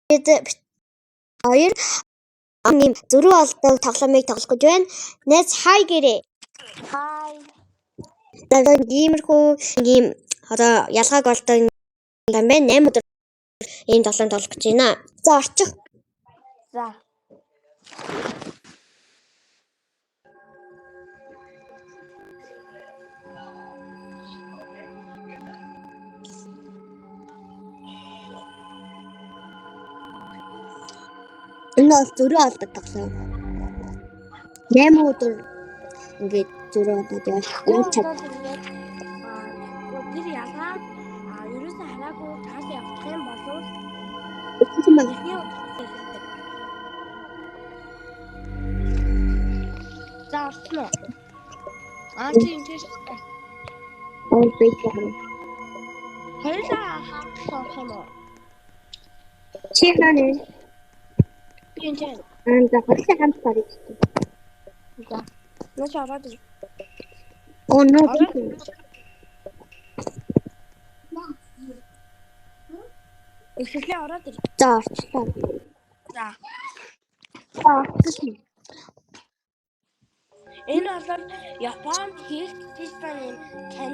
Бид хоёр ийм зөрүү олдог тоглоомыг тоглох гэж байна. Найз хай гэрээ. Хай. Иймэрхүү ийм одоо ялгааг олдог юм байна. 8 өдөр ийм тоглоом тоглох гэж байна. За орчих. За. Энэ бол зөрүү олдог тоглоом. 8 өдөр ингээд зөрүү олдод явж чад. Тэр ялгаа ерөөсөө хараагүй цаашаа явах юм болов за орсон уу? Аа чи энэ тийш. Оо бэйхэн. Хоёулаа хамт орох юм уу? Чи хаана вэ? Би энэ тийм. Аа за хоёулаа хамт орё. За. Наач ороод ир. Оо нөө. Эхлээ ороод ир. За орчлоо. За. За орчихсон. Энэ бол Японд хийгдсэн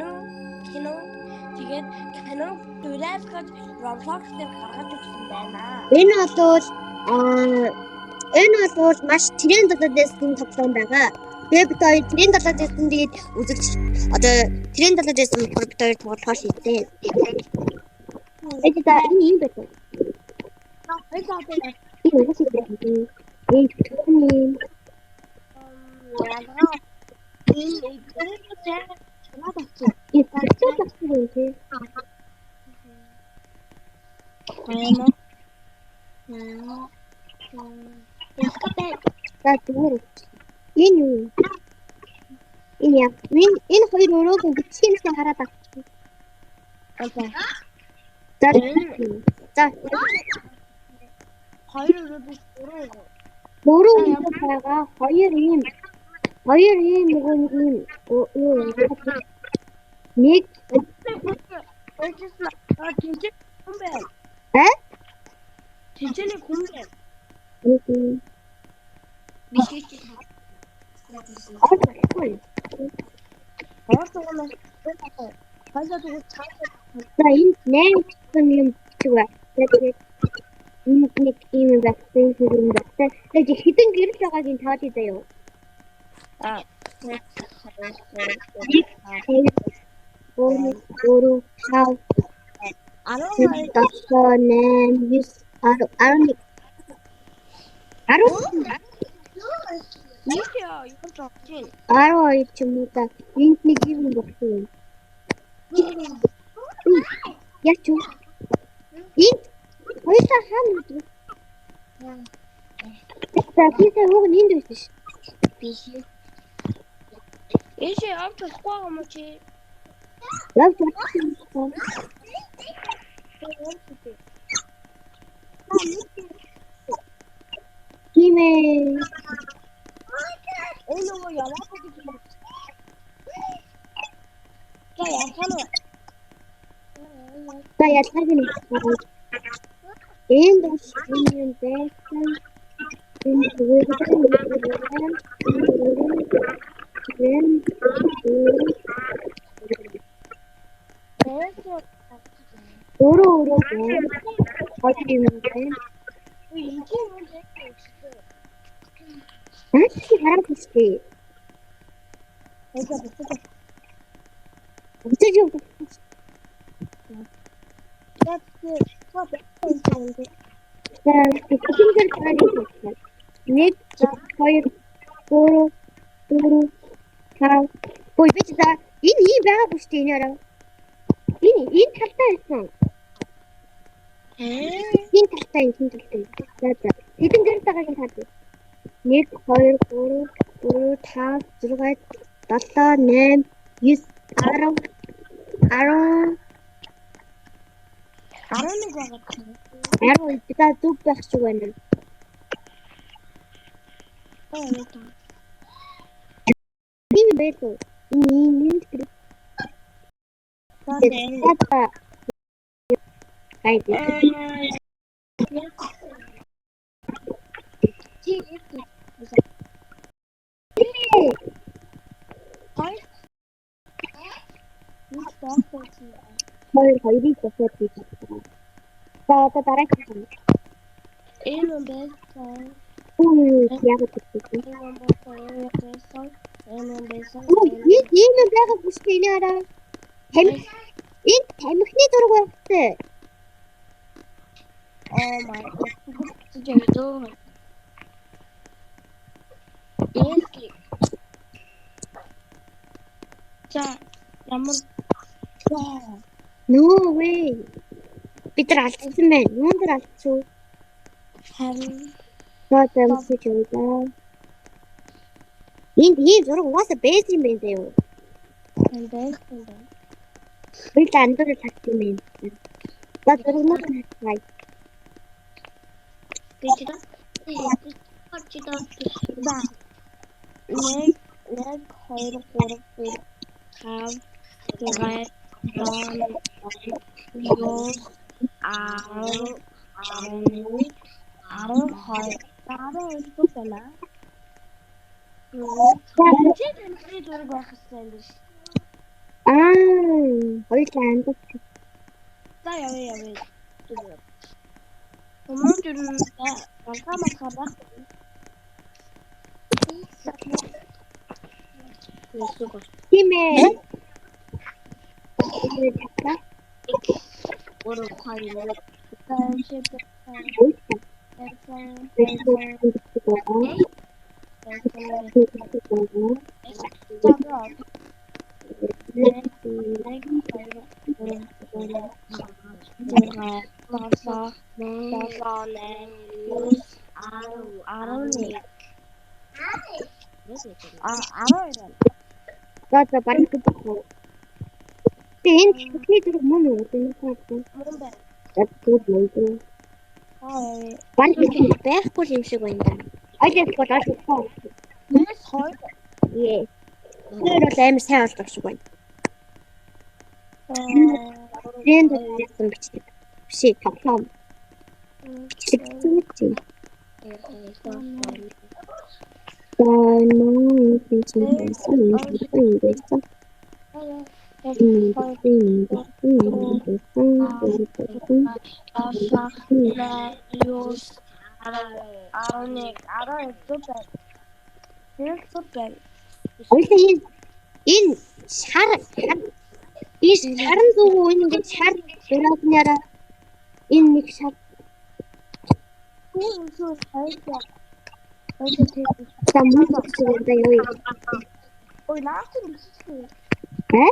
юм кино тэгээд кино дуурайлгаж Roblox дээр гаргаж өгсөн байна. Энэ бол энэ бол маш тренд болоод байсан тоглоом байгаа. Тэгээд бид хоёр тренд болоод байсан, тэгээд үзэгч одоо тренд болоод байсан болохоор бид хоёр тоглохоор шийдсэн. Тэгээд энэ юм байна. Энэ үгүй юм. Энэ түүний ялгаа энэ чамаад авчих. Энэ цацаад авчих юм тий. За зүгээр. Энэ юу? Энэ яа. Энэ хоёр өрөөг бичгэнсээ хараад авчих. За. За. Хоёр өрөө биш дөрөв өрөө. Дөрөв өрөө байгаа. Хоёр ийм. Хоёр ийм нөгөө нэг ийм юу нэг тэнцээ хүн байна. Э? Тэнцээний хүн байна. Биш чи. Оргүй. Ордог юм. Хоёулаа тэгвэл цаашаа. За энэ 8 гэсэн юм бичиг байна. Тэгээд энэ нэг ийм юм байсан, юм байсан. Тэгээд хэдэн гэрэл байгааг нь тоолъё заяа. Аа. 1 2 3 4 5 12 7 8 9 10 11 10 Нэг юм зогсож байна. 12 ч юм уу та. Энд нэг юм болсон юм. Яач юу? Энд хоёулаа хаана гэдэг вэ? За тийшээ уг нь энд байсан ш. Биш. Ийшээ явж болохгүй юм уу чи? Явж болохгүй. Тийм ээ. Энэ нөгөө яваагүй гэж юм. За ялгаа нь. За ялгааг нь. Энд бас юм байсан. Энэ зүгээр. Өөрөө өөрөө байна. Хоёр юм байна. Энэ юм байна. Наач чи хараад үстэй. Эйга буцаж. Буцаж яв. За 1 2 3 4 5. Ой би за энэ ийм байгаагүй шүү дээ энэ араа. Энэ энэ талдаа байсан. Энэ талдаа энэ талдаа. За за. Хэдэн гэрэл байгааг нь таад. 1 2 3 4 5 6 7 8 9 10 10 11 байгаа. 12 за зүг байх шиг байна. Тийм байлгүй. Энэ энэ тэр. За. Гайд. Хоёр хоёрыг засаад би чадсан. За одоо дараагийн юм. Энэ юм байсан. Үгүй яг гэдэг. Энэ юм байсан. Энэ байсан. Энэ юм байсан. Үгүй ийм юм байгаа биш үү энэ араа. Тамхи энэ тамхины зураг байхтай. Oh my god. Жоо. Эски. За ямар No way. Бид нар алдсан байна. Юун дээр алдсан? Харин За замсаж яваа. Энд ийм зураг угаасаа байсан юм байна заяа. Энэ байсан байна. Би л андуурыг татсан юм байна. За зурагнууд нь хай. Би ч за 1 1 2 3 4 5 6 7 8 9 10 11 12 12 байна. Чи тамхины зураг байх хэрэгтэй юм биш. Аа, хоёулаа андуур. За явъя явъя. Өмнө нь балгаа малгаа байхгүй. Тийм ээ. 3 2 За за бараг гэдэг. Тэгээ энэ техникний зураг мөн үү? Энэ Мөн байна. Яг Аа. Бараг байхгүй юм шиг байна да. Ойлголт бол ойлголт. Нэгс хоёр. Ее. Тэр бол амар сайн болдог шиг байна. Тренд болсон бичлэг. Биш ээ, тоглоом. Бичлэг гэсэн. За нөө байсан байсан. Ойлоо энэ шар энэ шаран зүг энэ ингээд шар дурааснараа энэ нэг шар за мөн гэсэн юм юу. Ой наач нүссэн. Э?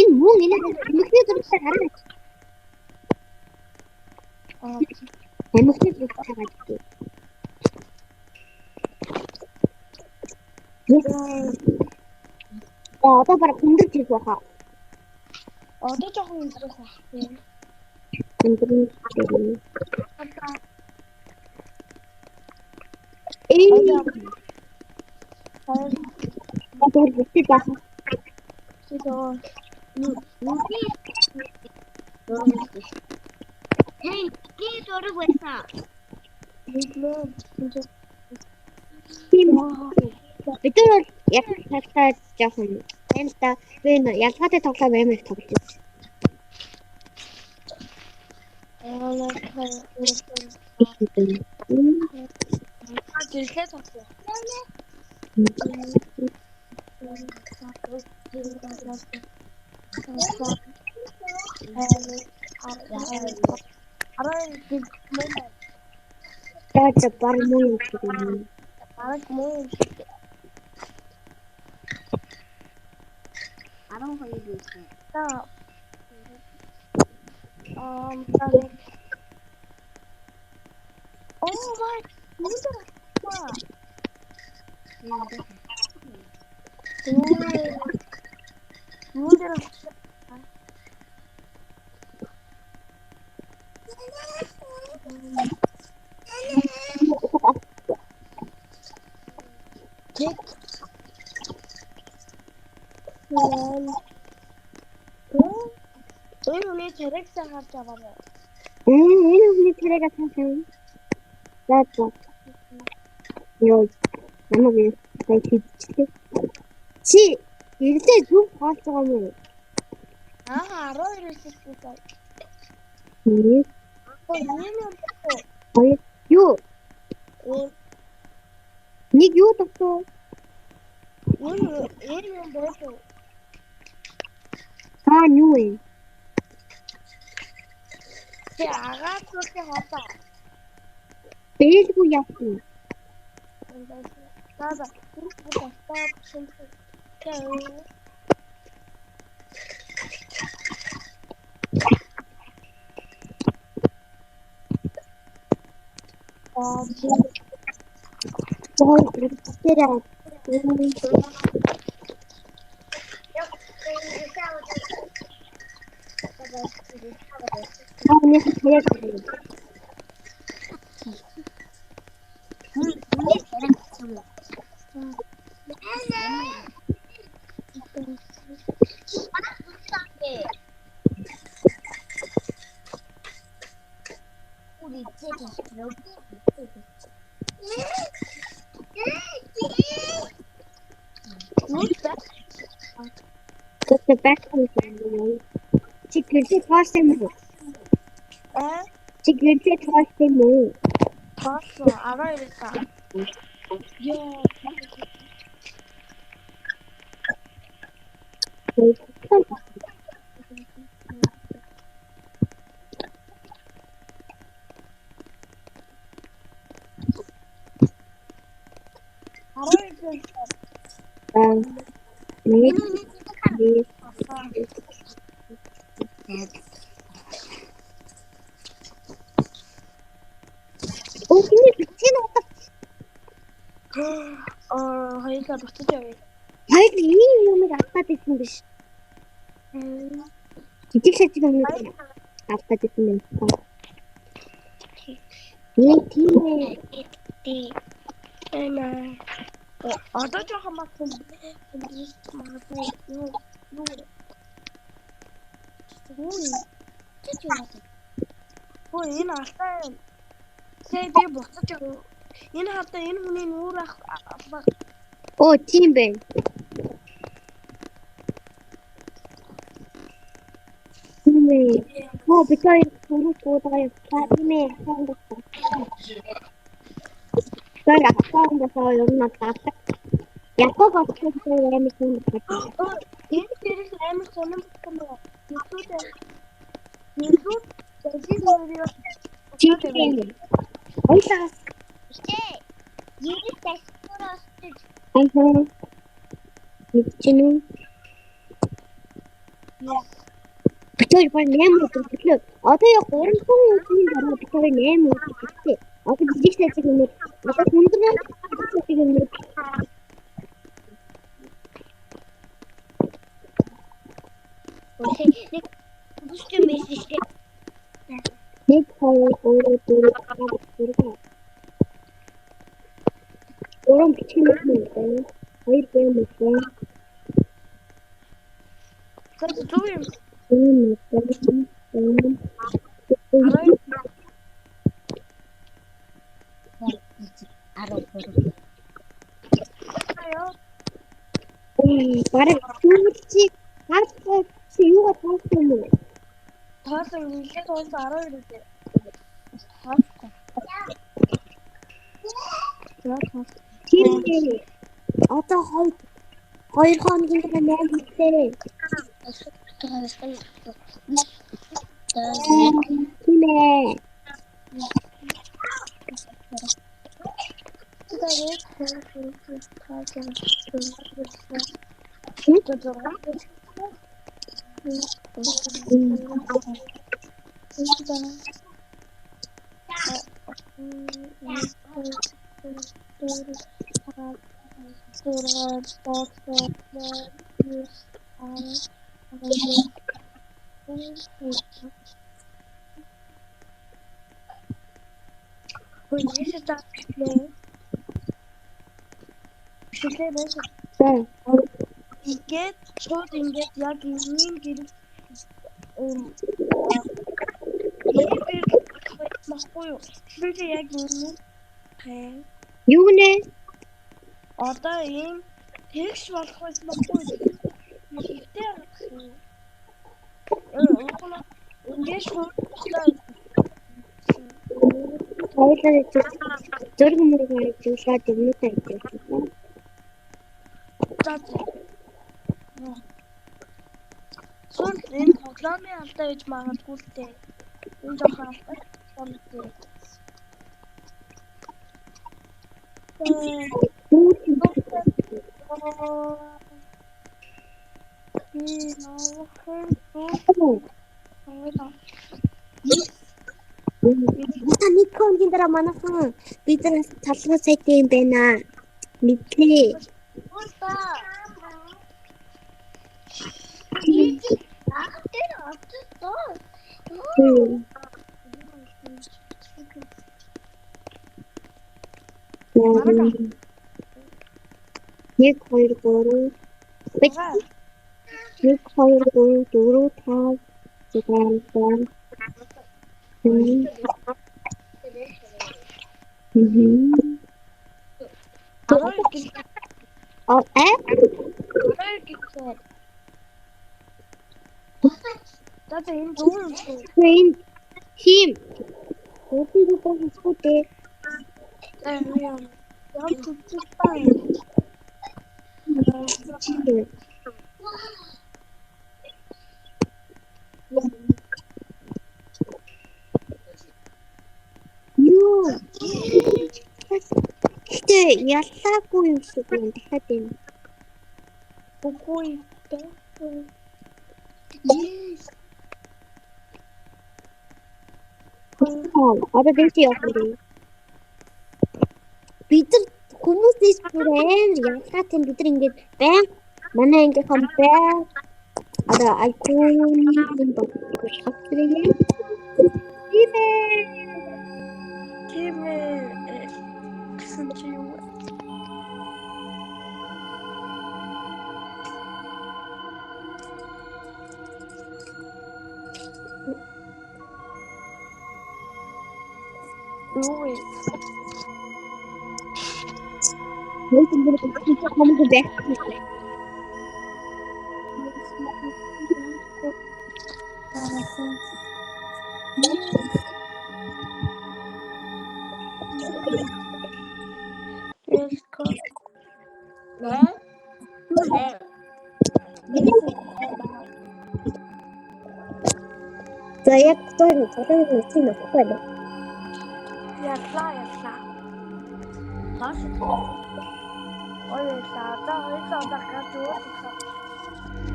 Энэ мөн энэ тамхины зурагтай харна. Аа. Тамхины зурагтай хараад. Аа одоо баг өндөр хийх байхаа. Одоо жоохон өндөр байх. Өндөр нь. Ээ. Одоо бүтээ байх. Хей, зураг байсан. Тийм. Бид нар бол яг тавтаа жоохон байна л да. Би энэ ялгаатай тоглоом амар их тоглож байсан. Жирлээ тоглоо. За баг муу юм шиг байна. Баг муу юм шиг. 12 байсан. За. Oh my. Нүдэр. Чек. Энэ хүний царайг сайн харж аваарай. Энэ хүний царайг сайн. За за. Йоо. Намайг сайн хийчихлээ. Чи ирлээ зүг хоолж байгаа юм уу? Аа 12 ирсэн. 1 2 2 юу? Нэг юу дутуу? Энэ юм болов. Та юу вэ? Тэ агаар зүйлээ хатаа. Бэлгүй явсан. За за. Чи гэрэлээ тоолсон юм уу? Аа? Чи гэрэлээ тоолсон юм уу? Тоолсон 12 та. Яа. Нэг Өөний битгий удаа. Аа, хоёулаа буцаж явъя. Хоёр ийм юмыг авах гэсэн биш. Жижиг шажиг юмыг авах гэсэн юм. Нэг тийм ээ. Ээ. Одоо жоохон магадгүй юу юу юу энэ алдаа юм. Сая би буцаж энэ хадаа энэ хүний нүүр авах. Оо тийм бэ. Тийм ээ. Оо би хоёр түрүү буугаа явлаа тийм ээ. Тэр ахсан даа юм надад. Яггүй бодсон амар сонир байна. Энэ дээрээс амар сонир болсон байна. Илүү дэлхийн нэрээр тийм. Ойлаа. Ирэх дашгуураас Аа. Мэдчихэв үү? Бид хоёр баг 8 өдөр өглөө. Одоо яг 3 өдрийн дараа бид хоёр 8 өдөр битээ. Одоо жижиг сажиг юм уу? Одоо хүндрэн сажиг юм уу? Нэг бүсгүй мессеж дээ. 1 2 3 4 5 6. 3 бичих юм уу? 2 бэм үү? Зөв юм. Бараг чи харахгүй чи юугаа тоолсон юм бэ? Тоолсон нэлээд тоолсон 12 үү? Тоолсон. Тийм ээ. Одоо 2 хоногийн дараа 8 хийлээ. Тийм ээ. Ингээд шууд ингээд яг ийм гэрэл махгүй юу? Тэгэхээр яг ийм юу нэ? Одоо ийм тэгш болох байсан байхгүй юу? Хэвтэй. Ингээд шууд Хоёулаа зураг мөрөг ажиллаад юмнуудаа ажилласан. За. Эсвэл энэ тоглоомын алдаа гэж магадгүй л дээ. Энэ жоохон алдаа тоглоом дээ. Та нэг хоногийн дараа манайхан бид нар талбай сайтай юм байна. Мэдлээ. Нэг хоёр гурав. 1 2 3 4 5 6 7 8. За энэ зөв юм шүү. Энэ тийм. Өөрийгөө босгоо дээ. Яа Юу? Гэтэ яллаагүй юм шиг байна. Дахиад энэ. Үгүй. Yes. Одоо дээш явах юм. Бид нар хүмүүсээс бүр амар ялгаатай, бид нар ингээд байн манай ангийнхан байн одоо айкуны болох юм. Тийм ээ. Тийм ээ. Гэсэн чи юу вэ? Юу вэ? Нэг юм хамаагүй байхгүй. За яг тэр толгойн нүцгэн нөхөхгүй байна. Яллаа яллаа. Хаш. Ойлаа. За хоёулаа одоо гарч уучлаа.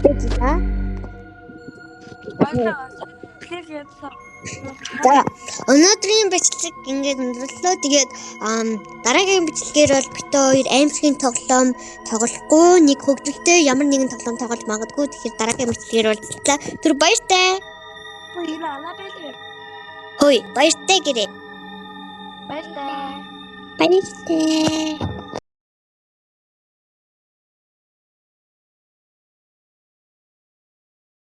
Тэгэж та. Ойлаа. Тэгэхээр яллаа. За өнөөдрийн бичлэг ингээд өндөрлөө. Тэгээд дараагийн бичлэгээр бол бит хоёр аимшигын тоглоом тоглохгүй, нэг хөгжилтэй ямар нэгэн тоглоом тоглож магадгүй. Тэгэхээр дараагийн бичлэгээр уулзлаа. Түр баяртай. Энэ алаа байлээ. Хөөе, баяртай гэрээ. Баяртай. Баяртай.